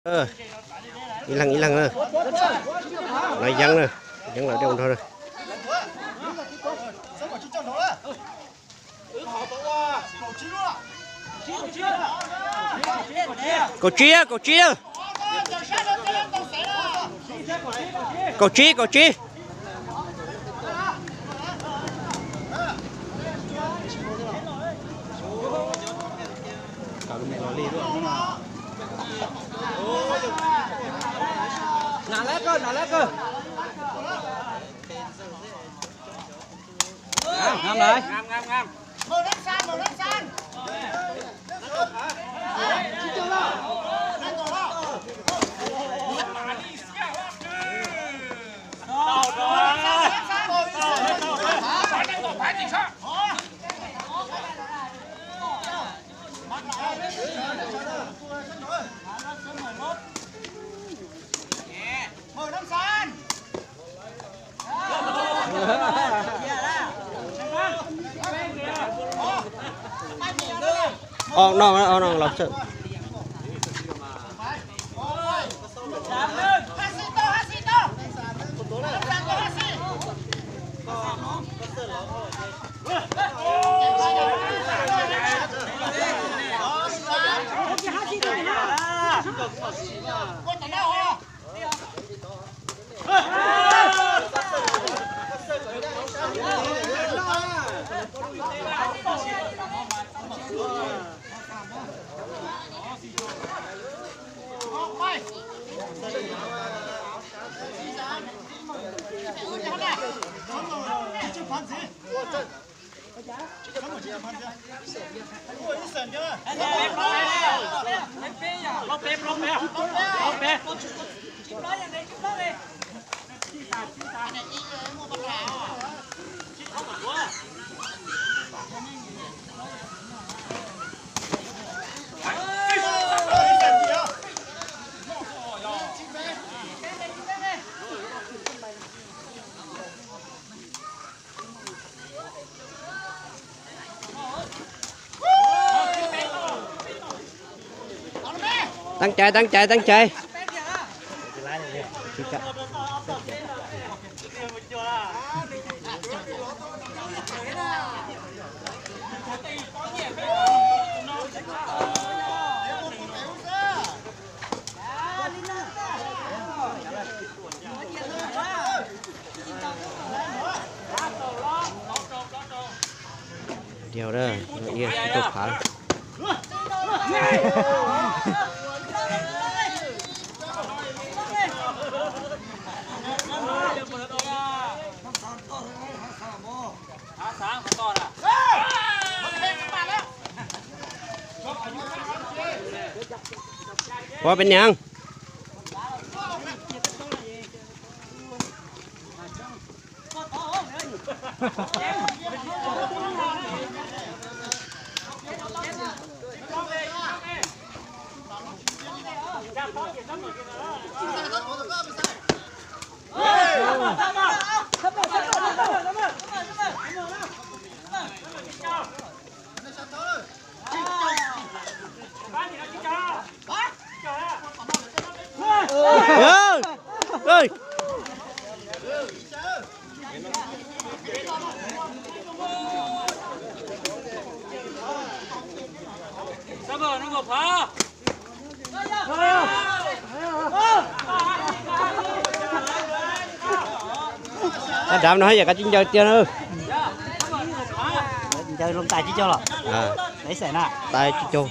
Ib leeg ib leeg na. Lawv yeeb na, yeeb lawv dej nrog na. Kaum tsib, kaum tsib. Kaum tsib, kaum tsib. Ob no, ob no los txawm. Teeb cai, teeb cai, teeb cai. Diaug da, ib tug phav. Ua peb niam. Tab nrad no yog koj tsis ncaws tiag na. Ncaws loo tais tsib caug los? Tais tsib caug.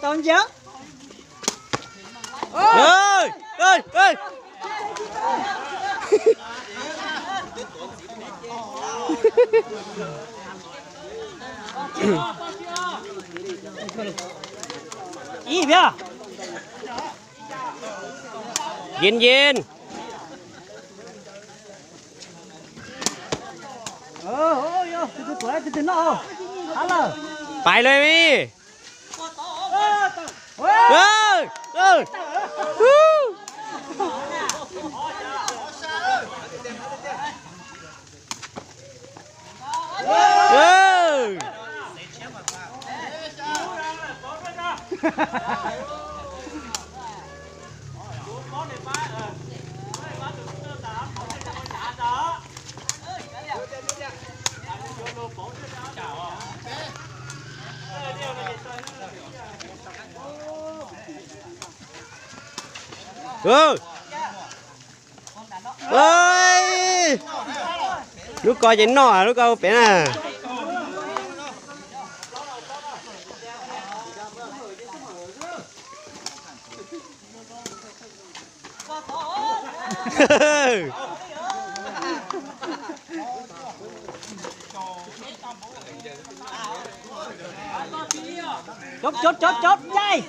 Tau ntsia. Ib pliag. Yin yin. Pais lawm. Ê, lub ko ces noj, lub ko pem na. Cov, cov, cov, cov, caij.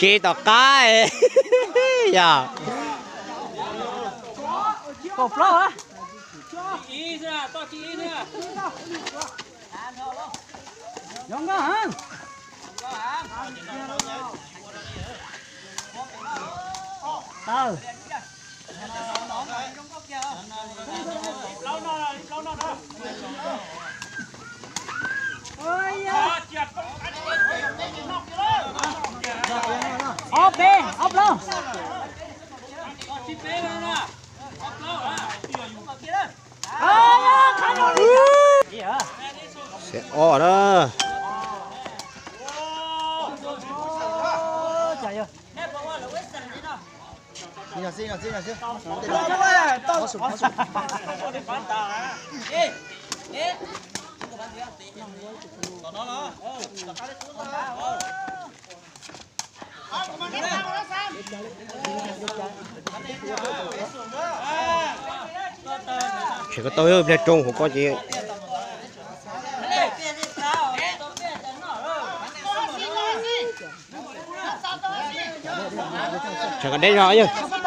Tsis tom qab. Yog. Kaum plaub hab. Zoo nkauj heev. Taw. Ob peb, ob plaub. Xiab ob na. Tseem ko taw ib pliag rooj hauv ko ces. Tsam ko deb zog,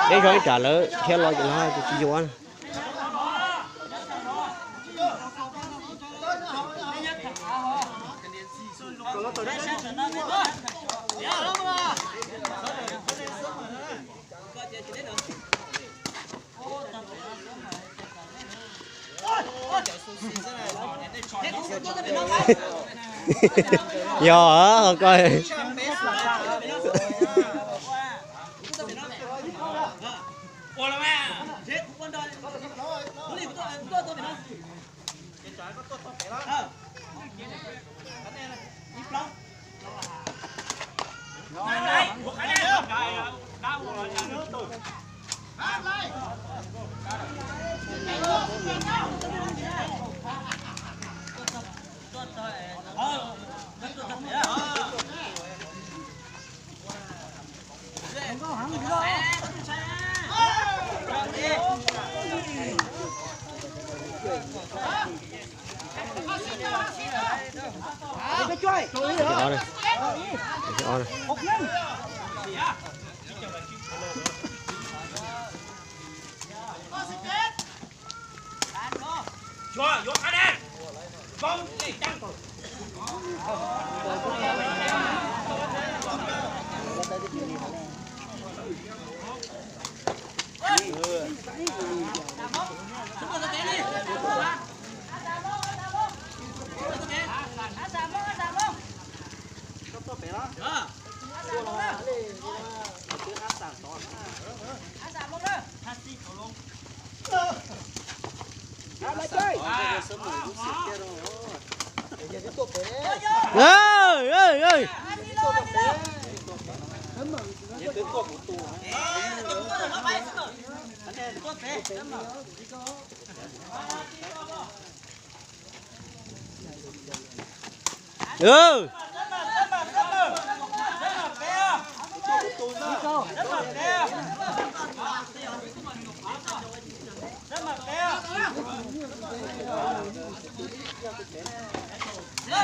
deb zog ib tsam lawv thiab los ces lawv tsis yuav. Yog ko.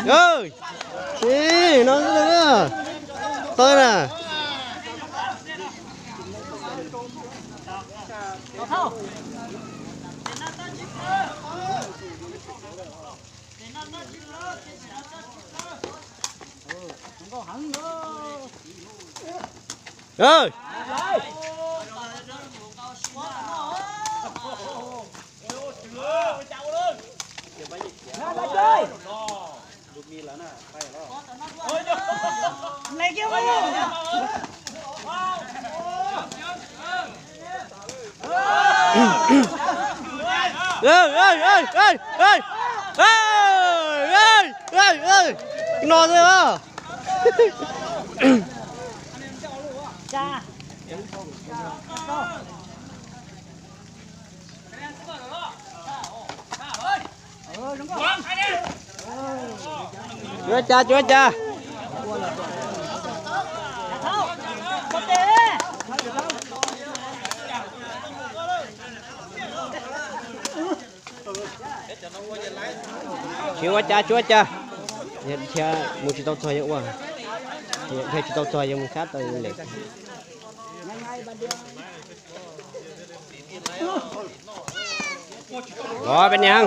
No, tawb na. No xwb os. Cuav cas, cuav cas. Tsis ua cas, tsis ua cas. Yog dhia mus tsis tau txog yog ua, dhia tsis tau txog yog mus sab tau lem. Los peb niam.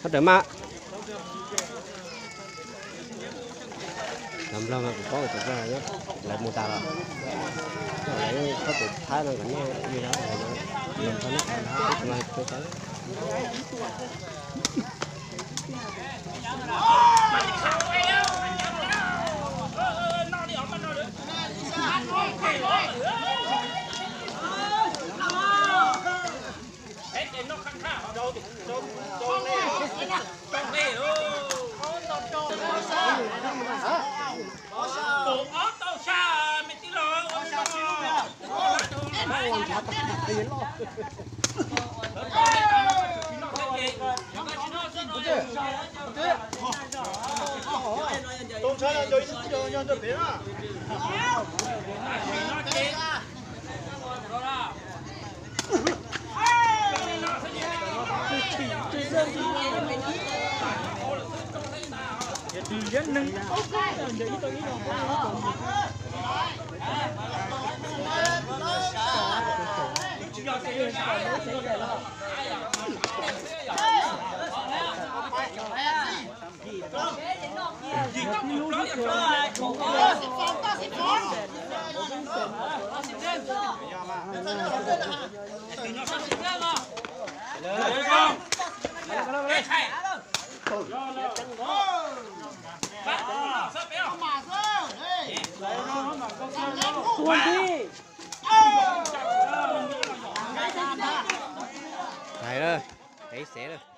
Qhov rawm mas, cov Nplog mas kuv paub cov Nplog nyob lawv mus tas los, lawv txhob tus Thaib no kom nej li no, lawv txhob nej no, txhob tau. Hais lawm, peb xev lawm.